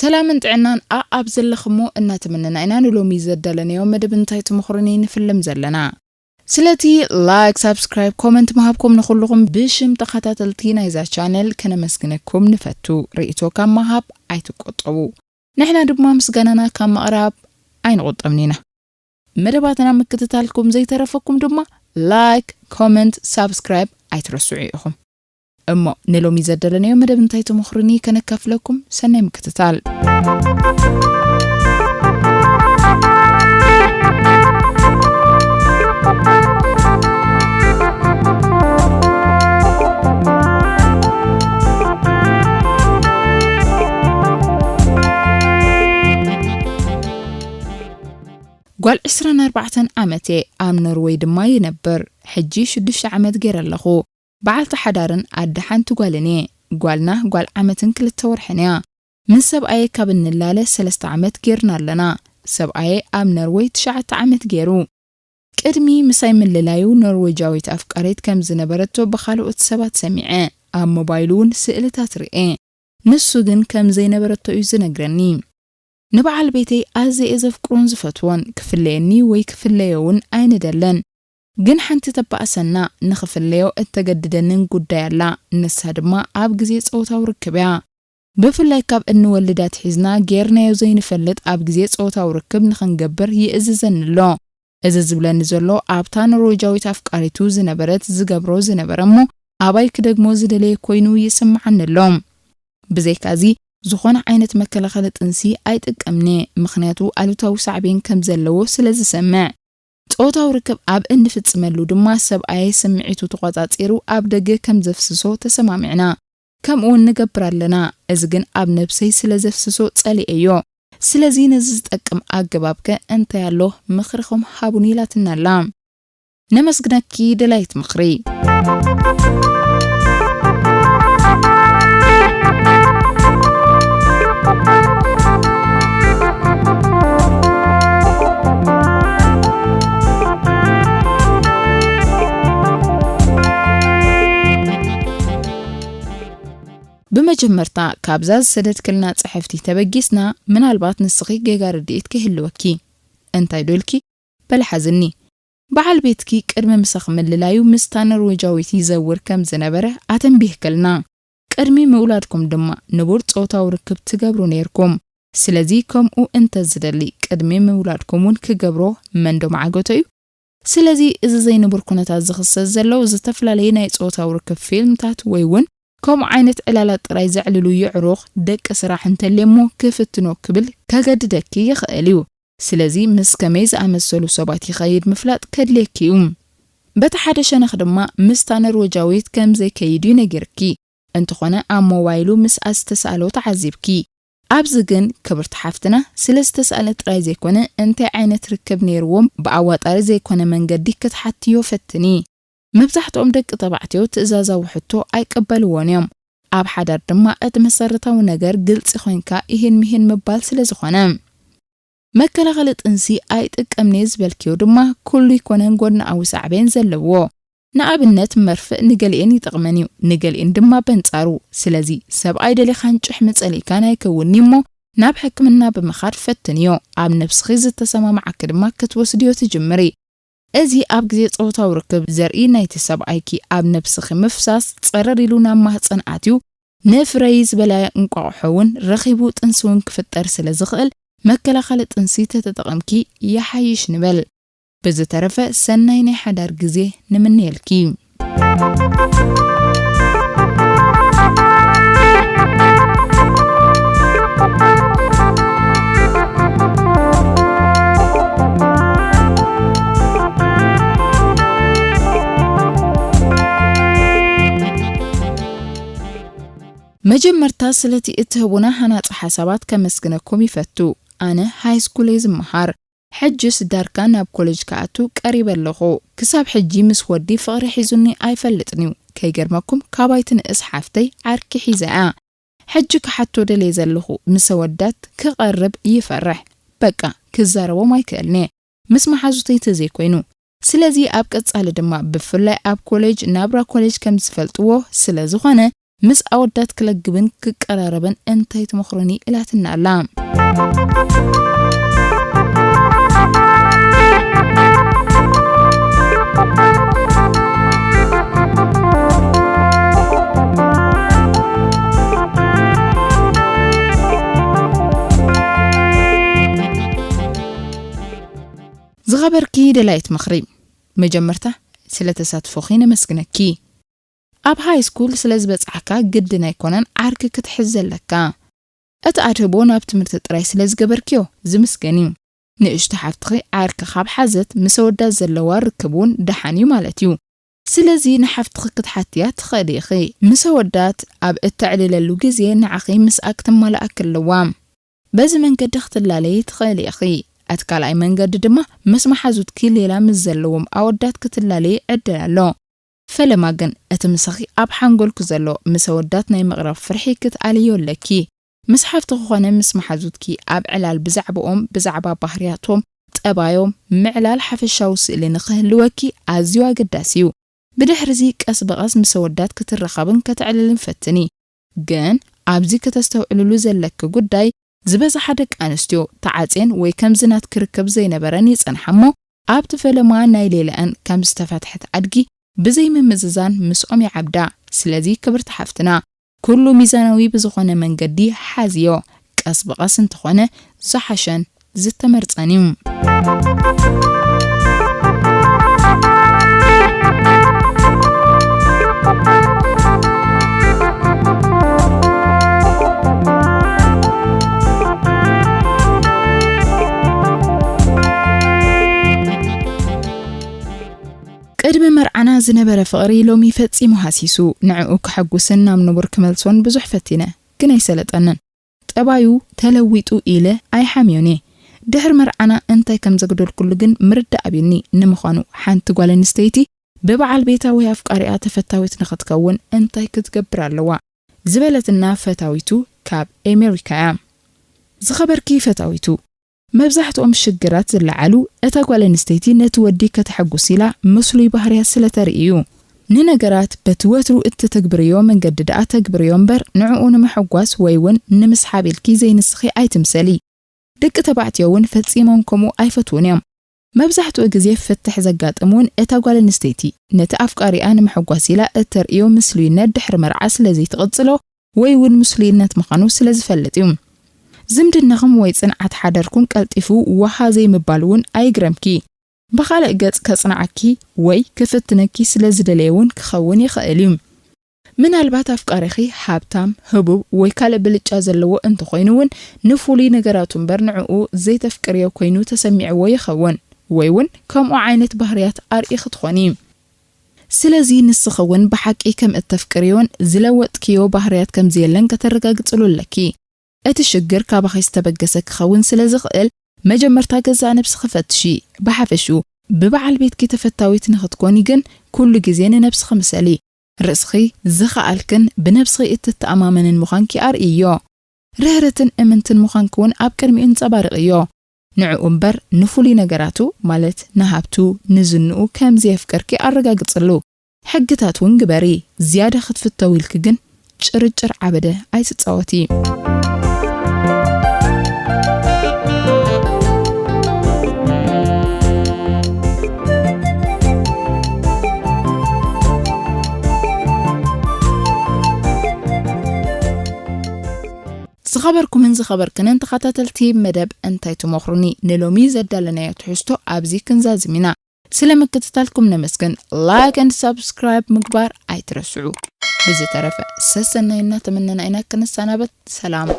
ሰላምን ጥዕናን ኣኣብ ዘለኽሞ እናተመነና ኢና ንሎሚ ዘዳለናዮ መደብ እንታይ ትምኽሩኒ ንፍልም ዘለና። ስለቲ ላይክ፣ ሳብስክራይብ፣ ኮመንት ምሃብኩም ንኹልኹም ብሽም ተኸታተልቲ ናይዛ ቻነል ከነመስግነኩም ንፈቱ። ርእይቶ ካብ ምሃብ ኣይትቆጠቡ። ንሕና ድማ ምስጋናና ካብ ምቕራብ ኣይንቑጠብን ኢና። መደባትና ምክትታልኩም ዘይተረፈኩም ድማ ላይክ፣ ኮመንት፣ ሳብስክራይብ ኣይትረስዑ ኢኹም። እሞ ንሎሚ ዘደለናዮ መደብ እንታይ ትምኽሩኒ ከነካፍለኩም። ሰናይ ምክትታል። ጓል ዕስራን ኣርባዕተን ዓመት እየ፣ ኣብ ኖርወይ ድማ ይነብር። ሕጂ ሽዱሽተ ዓመት ገይረ ኣለኹ። በዓልቲ ሓዳርን ኣደ ሓንቲ ጓልን እየ። ጓልና ጓል ዓመትን ክልተ ወርሕን እያ። ምስ ሰብኣየ ካብ እንላለ ሰለስተ ዓመት ጌርና ኣለና። ሰብኣየ ኣብ ኖርወይ ትሽዓተ ዓመት ገይሩ። ቅድሚ ምሳይ ምልላዩ ኖርወጃዊት ኣፍቃሪት ከም ዝነበረቶ ብኻልኦት ሰባት ሰሚዐ። ኣብ ሞባይሉ እውን ስእልታት ርኤ። ንሱ ግን ከም ዘይነበረቶ እዩ ዝነግረኒ። ንበዓል ቤተይ ኣዝየ እየ ዘፍቅሮን ዝፈትዎን። ክፍለየኒ ወይ ክፍለዮ እውን ኣይንደለን። ግን ሓንቲ ተባእሰና፣ ንኽፍለዮ እተገድደንን ጉዳይ ኣላ። ንሳ ድማ ኣብ ግዜ ጾታዊ ርክብ እያ። ብፍላይ ካብ እንወልድ ኣትሒዝና ጌርናዮ ዘይንፈልጥ ኣብ ግዜ ጾታዊ ርክብ ንኽንገብር ይእዝዘኒ ኣሎ። እዚ ዝብለኒ ዘሎ ኣብታ ኖርወጃዊት ኣፍቃሪቱ ዝነበረት ዝገብሮ ዝነበረ እሞ ኣባይ ክደግሞ ዝደለየ ኮይኑ ይስምዓኒ ኣሎ። ብዘይካዚ ዝኾነ ዓይነት መከላኸሊ ጥንሲ ኣይጥቀምን'የ፣ ምኽንያቱ ኣሉታዊ ሳዕቤን ከም ዘለዎ ስለ ዝሰምዕ። ጾታዊ ርክብ ኣብ እንፍጽመሉ ድማ ሰብኣየይ ስምዒቱ ተቖጻጺሩ ኣብ ደገ ከም ዘፍስሶ ተሰማሚዕና። ከምኡ እውን ንገብር ኣለና። እዚ ግን ኣብ ነብሰይ ስለ ዘፍስሶ ጸሊኤዮ። ስለዚ ነዚ ዝጠቅም ኣገባብከ እንታይ ኣሎ? ምኽርኹም ሃቡኒ ኢላትና ኣላ። ነመስግነኪ ደላይት ምኽሪ። ብመጀመርታ ካብዛ ዝሰደድክልና ጽሕፍቲ ተበጊስና፣ ምናልባት ንስኺ ጌጋ ርድኢት ክህልወኪ። እንታይ ዶ ኢልኪ? በሊ ሓዝኒ። በዓል ቤትኪ ቅድሚ ምሳኺ ምልላዩ ምስታ ኖርወጃዊት ይዘውር ከም ዝነበረ ኣተንቢህክልና። ቅድሚ ምውላድኩም ድማ ንቡር ጾታዊ ርክብ ትገብሩ ነይርኩም። ስለዚ ከምኡ እንተ ዝደሊ ቅድሚ ምውላድኩም እውን ክገብሮ መን ዶ መዓገቶ እዩ? ስለዚ እዚ ዘይንቡር ኩነታት ዝኽሰት ዘሎ ዝተፈላለዩ ናይ ጾታዊ ርክብ ፊልምታት ወይ እውን ከምኡ ዓይነት ዕላላት ጥራይ ዘዕልሉ የዕሩኽ ደቂ ስራሕ እንተልየ እሞ ክፍትኖ ክብል ከገድደኪ ይኽእል እዩ። ስለዚ ምስ ከመይ ዝኣመሰሉ ሰባት ይኸይድ ምፍላጥ ከድልየኪ እዩ። በቲ ሓደ ሸነኽ ድማ ምስታ ኖርወጃዊት ከም ዘይከይድ እዩ ነጊርኪ። እንተኾነ ኣብ ሞባይሉ ምስኣ ዝተሳእሎ ተዓዚብኪ። ኣብዚ ግን ክብርቲ ሓፍትና ስለ ዝተሳእለ ጥራይ ዘይኮነ እንታይ ዓይነት ርክብ ነይርዎም ብኣዋጣሪ ዘይኮነ መንገዲ ክትሓትዮ ፈትኒ። መብዛሕትኦም ደቂ ተባዕትዮ ትእዛዛዊ ሕቶ ኣይቅበልዎን እዮም። ኣብ ሓዳር ድማ እቲ መሰረታዊ ነገር ግልጺ ኮይንካ ይህን ሚህን ምባል ስለ ዝኾነ። መከላኸሊ ጥንሲ ኣይጥቀምን'የ ዝበልክዮ ድማ ኩሉ ኣይኮነን ጎድናዊ ሳዕቤን ዘለዎ። ንኣብነት መርፍእ ንገሊኤን ይጠቕመን እዩ፣ ንገሊኤን ድማ በንጻሩ። ስለዚ ሰብኣይ ደሊኻን ጭሕሚ ጸሊእካን ኣይከውን'ዩ እሞ ናብ ሕክምና ብምኻድ ፈትንዮ። ኣብ ነብስኺ ዝተሰማማዓኪ ድማ ክትወስድዮ ትጅምሪ። እዚ ኣብ ግዜ ጾታዊ ርክብ ዘርኢ ናይቲ ሰብኣይኪ ኣብ ነብስኺ ምፍሳስ ጸረር ኢሉ ናብ ማህጸን ኣትዩ ንፍረይ ዝበላ እንቋቑሖ እውን ረኺቡ ጥንሲ እውን ክፍጠር ስለ ዝኽእል መከላኸሊ ጥንሲ ተተጠቐምኪ ይሓይሽ ንበል። ብዝተረፈ ሰናይ ናይ ሓዳር ግዜ ንምነየልኪ። መጀመርታ ስለቲ እትህቡና ሃናጺ ሓሳባት ከመስግነኩም ይፈቱ። ኣነ ሃይስኩል እየ ዝመሃር። ሕጅስ ዳርጋ ናብ ኮሌጅ ክኣቱ ቀሪበ ኣለኹ። ክሳብ ሕጂ ምስ ወዲ ፍቕሪ ሒዙኒ ኣይፈልጥን እዩ። ከይገርመኩም ካባይ ትንእስ ሓፍተይ ዓርኪ ሒዛ እያ። ሕጂ ክሓቶ ደልየ ዘለኹ ምስ ኣወዳት ክቐርብ ይፈርሕ። በቃ ክዛረቦም ኣይክእልን እየ። ምስ መሓዙተይ ተዘይኮይኑ። ስለዚ ኣብ ቀጻሊ ድማ ብፍላይ ኣብ ኮሌጅ ናብራ ኮሌጅ ከም ዝፈልጥዎ ስለ ዝኾነ ምስ ኣወዳት ክለግብን ክቀራረብን እንታይ ትመኽሩኒ? ኢላትና ኣላ። ዝኸበርኪ ደላይት ምኽሪ፣ መጀመርታ ስለ ተሳትፎኺ ነመስግነኪ። ኣብ ሃይ ስኩል ስለ ዝበጻሕካ ግድን ኣይኮነን ዓርኪ ክትሕዝ ዘለካ። እቲ ኣድህቦ ናብ ትምህርቲ ጥራይ ስለ ዝገበርክዮ ዝምስገን እዩ። ንእሽቶ ሓፍትኺ ዓርኪ ካብ ሓዘት፣ ምስ ኣወዳት ዘለዋ ርክብ እውን ደሓን እዩ ማለት እዩ። ስለዚ ንሓፍትኺ ክትሓትያ ትኽእሊ ኢኺ። ምስ ኣወዳት ኣብ እተዕልለሉ ግዜ ንዓኺ ምስኣ ክትመላኣኪ ኣለዋ። በዚ መንገዲ ክትላለዪ ትኽእሊ ኢኺ። እቲ ካልኣይ መንገዲ ድማ ምስ መሓዙትኪ ሌላ ምስ ዘለዎም ኣወዳት ክትላለዪ ዕድል ኣሎ። ፈለማ ግን እቲ ምሳኺ ኣብ ሓንጎልኪ ዘሎ ምስ ኣወዳት ናይ ምቕራብ ፍርሒ ክትኣልዮ ኣለኪ። ምስ ሓፍትኺ ኾነ ምስ መሓዙትኪ ኣብ ዕላል ብዛዕባኦም፣ ብዛዕባ ባህርያቶም፣ ጠባዮም ምዕላል ሓፈሻዊ ስእሊ ንኽህልወኪ ኣዝዩ ኣገዳሲ እዩ። ብድሕሪዚ ቀስ ብቐስ ምስ ኣወዳት ክትራኸብን ከተዕልልን ፈትኒ። ግን ኣብዚ ከተስተውዕልሉ ዘለኪ ጉዳይ፣ ዝበዝሓ ደቂ ኣንስትዮ ተዓጽየን ወይ ከምዚ ናትኪ ርክብ ዘይነበረን ይጸንሓ እሞ፣ ኣብቲ ፈለማ ናይ ሌላኣን ከም ዝተፈትሐት ኣድጊ ብዘይ ምምዝዛን ምስኦም ይዓብዳ። ስለዚ ክብርቲ ሓፍትና፣ ኩሉ ሚዛናዊ ብዝኾነ መንገዲ ሓዝዮ። ቀስ ብቐስ እንተኾነ ዝሓሸን ዝተመርጸን እዩ። ቅድሚ መርዓና ዝነበረ ፍቕሪ ሎሚ ፈጺሙ ሃሲሱ። ንዕኡ ከሐጉስን ናብ ንቡር ክመልሶን ብዙሕ ፈቲነ፣ ግን ኣይሰለጠንን። ጠባዩ ተለዊጡ ኢለ ኣይሓምዮን እየ። ድሕሪ መርዓና እንታይ ከም ዘጉደልኩሉ ግን ምርዳእ ኣብዩኒ። ንምዃኑ ሓንቲ ጓል ኣንስተይቲ ብበዓል ቤታ ወይ ኣፍቃሪኣ ተፈታዊት ንኽትከውን እንታይ ክትገብር ኣለዋ? ዝበለትና ፈታዊቱ ካብ ኣሜሪካ እያ። ዝኸበርኪ ፈታዊቱ፣ መብዛሕትኦም ሽግራት ዝለዓሉ እታ ጓል ኣንስተይቲ ነቲ ወዲ ከተሐጉስ ኢላ ምስሉይ ባህርያት ስለ ተርኢ እዩ። ንነገራት በቲ ወትሩ እተተግብርዮ መንገዲ ደኣ ተግብርዮ እምበር፣ ንዕኡ ንምሕጓስ ወይ እውን ንምስሓብ ኢልኪ ዘይንስኺ ኣይትምሰሊ። ደቂ ተባዕትዮ እውን ፈጺሞም ከምኡ ኣይፈትዉን እዮም። መብዛሕትኡ ግዜ ፍትሕ ዘጋጥም እውን እታ ጓል ኣንስተይቲ ነቲ ኣፍቃሪኣ ንምሕጓስ ኢላ እተርእዮ ምስሉይነት ድሕሪ መርዓ ስለ ዘይትቕጽሎ ወይ እውን ምስሉይነት ምዃኑ ስለ ዝፈልጥ እዩ። ዝምድናኹም ወይ ጽንዓት ሓዳርኩም ቀልጢፉ ዋሃ ዘይምባል እውን ኣይግረምኪ። ብኻልእ ገጽ ከጽንዓኪ ወይ ክፍትነኪ ስለ ዝደለየ እውን ክኸውን ይኽእል እዩ። ምናልባት ኣፍቃሪኺ ሃብታም፣ ህቡብ ወይ ካልእ ብልጫ ዘለዎ እንተኾይኑ እውን ንፍሉይ ነገራቱ እምበር ንዕኡ ዘይተፍቅርዮ ኮይኑ ተሰሚዕዎ ይኸውን። ወይ እውን ከምኡ ዓይነት ባህርያት ኣርእኺ ትኾኒ። ስለዚ ንስኺ እውን ብሓቂ ከም እተፍቅርዮን ዝለወጥክዮ ባህርያት ከም ዘየለን ከተረጋግጽሉ ኣለኪ። እቲ ሽግር ካባኺ ዝተበገሰ ክኸውን ስለ ዝኽእል መጀመርታ ገዛእ ነብስኺ ፈትሺ። ብሓፈሽኡ ብበዓል ቤትኪ ተፈታዊት ንኽትኮኒ ግን ኩሉ ግዜ ንነብስኺ ምሰሊ። ርእስኺ ዝኸኣልክን ብነብስኺ እትተኣማመንን ምዃንኪ ኣርእይዮ። ርህርትን እምንትን ምዃንኪ እውን ኣብ ቅድሚኡ እንጸባርቕዮ። ንዕኡ እምበር ንፍሉይ ነገራቱ፣ ማለት ንሃብቱ፣ ንዝንኡ ከም ዘየፍቅርኪ ኣረጋግጽሉ። ሕግታት እውን ግበሪ። ዝያዳ ክትፍተዊ ኢልኪ ግን ጭርጭር ዓበደ ኣይትጻወቲ። ዝኸበርኩምን ዝኸበርክንን ተኸታተልቲ መደብ እንታይ ትመኽሩኒ፣ ንሎሚ ዘዳለናዮ ትሕዝቶ ኣብዚ ክንዛዝም ኢና። ስለ ምክትታልኩም ነመስግን። ላይክ and ሳብስክራይብ ምግባር ኣይትረስዑ። ብዝተረፈ ሰሰናይ እናተመነና ኢና ክንሰናበት። ሰላም።